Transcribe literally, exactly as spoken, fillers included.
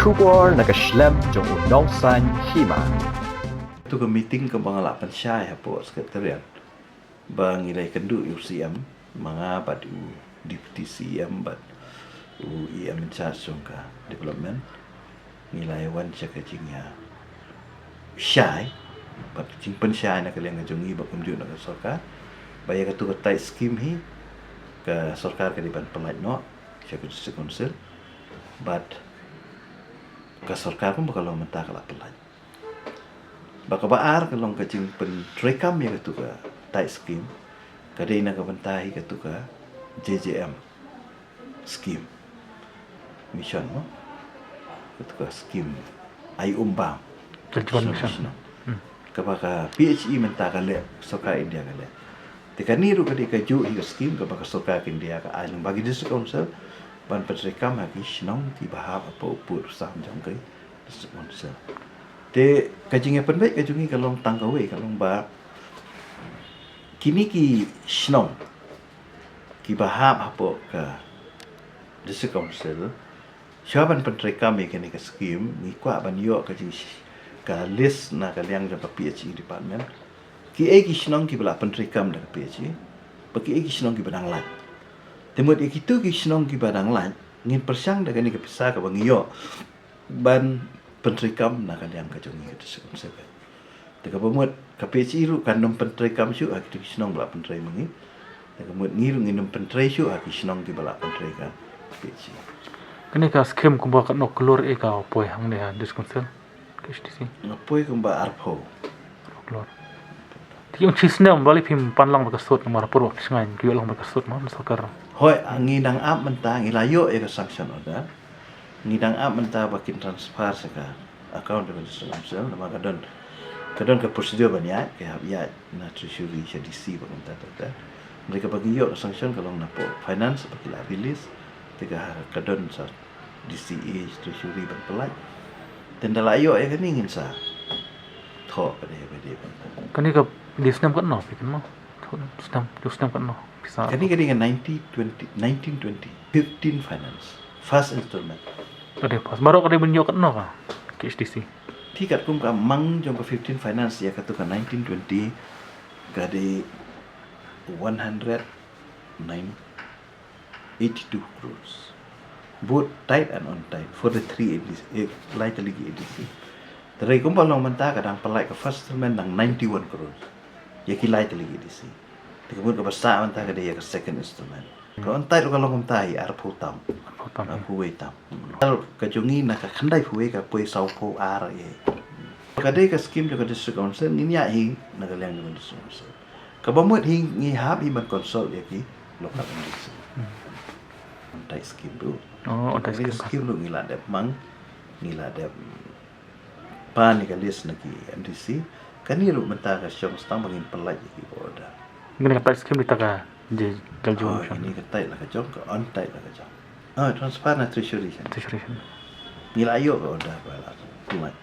Khubor na ka shlem jong u nongsan hima. Tu ka meeting kaba nga la pynshai hapoh Secretariat ba ngi la ïakynduh ïa u C M, ma nga bad u Deputy C M bad u E M in charge jong ka development. Ngi la ïa wan sha ka jingïa shai bad jingpynshai na ka liang ka jong ngi bad kumjuh na ka sorkar ba ïa katu ka tight scheme hi ka sorkar ka dei ban pynlait noh sha ka District Council bad ka sorkar kumba ka long mynta ka la pynlait. Ba kaba ar ka long ka jingpyntreikam ïa katu ka tight scheme ka dei na ka bynta hi katu ka J J M scheme mission mo, katu ka scheme ai um bam. Jal Jeevan Mission. Mission. Hmm. Kaba ka P H E mynta ka leh, sorkar India ka leh. Te kane ruh ka dei kajuh hi ka scheme kaba ka sorkar India ka ai lyngba ki District Council ban pyntreikam ha ki shnong kiba hap hapoh u pud u sam jong ka District Council. Te ka jingïapynbeit ka jong ngi ka long tang kawei, ka long ba kine ki shnong kiba hap hapoh ka District Council, shuwa ban pyntreikam ïa kane ka scheme, ngi kwah ban ïoh ka jing, ka list na ka liang jong ka P H E department. Kiei ki shnong kiba la pyntreikam da ka P H E, bad kiei ki shnong kiba dang lait. Te mut ïa kitu ki shnong kiba dang lait, ngin pyrshang da kane ka pisa kaba ngi ïoh ban pyntreikam na ka liang ka jong ngi ka District Council. Te kaba mut ka P H E ruh kan ym pyntreikam shuh ha kitu ki shnong ba la pyntrei ma ngi. Te ka mut ngi ruh ngin ym pyntrei shuh ha ki shnong kiba la pyntrei ka P H E. Kane ka scheme kumba katno klur ïa ka poi hangne ha District Council, K H D C? Nga poi kumba arphew klur. Te ïa u shi snem balei phim pan lang bad ka sut namar pyrshah sngewbha ïa u lang bad ka sut ma sorkar. Hooid, ngi dang ap mynta, ngi la ïoh ïa ka sanction order. Ngi dang ap mynta ba kin transfer sha ka account jong ka District Council, namar ka don, ka don ka procedure ban ïaid, ka hap ïaid na Treasury sha D C bad mynta ta ta. Hynrei kaba ngi ïoh ka sanction ka long na pdeng finance ba ki la release, te ka, ka don sha D C A, Treasury ban pynlait. Te ynda la ïoh ïa kane ngin sa thoh ka dei ba dei ban. Kane ka dei snem katno phi kynmaw? Snem, dei snem katno pisa? Kane ka dei ka nineteen twenty, nineteen twenty, fifteen finance, first installment. Ka dei first. Baroh ka dei ban ïoh katno ka K H D C? Te katkum ka mang jong ka fifteen finance ïa katu ka nineteen twenty ka dei one hundred nine, eighty-two crores. Both tight and untight for the three A D C, eh, lai tylli ki A D C. Te hynrei kumba long mynta ka dang pynlait ka first installment dang ninety-one crores ïa ki lai tylli ki A D C. Te ka mut kaba sah mynta ka dei ïa ka second installment. Ka untight ruh ka long kumta hi, arphew tam. Arphew tam. Arphew wei tam. Ka jong ngi na ka khyndaiphew wei ka poi sawphew ar ïa. Ka dei ka scheme jong ka District Council, ngin ïa hi na ka liang jong ka District Council. Kaba mut hi ngi hap hi ban consult ïa ki local M D C. Hmm. Untight scheme ruh. Oh, untight scheme. Scheme ruh ngi la dep mang, ngi la dep pan ïa ka list na ki M D C. Kane ruh mynta ka shong sdang ba ngin pynlait ïa ki order. Kane ka tight scheme dei ta ka Jal Jeevan Mission. Oh, kane ka tight la ka jong, ka untight la ka jong. Oh, transfer na Treasury sha. Treasury sha. Ngi la ïoh ka order ba la pynlait.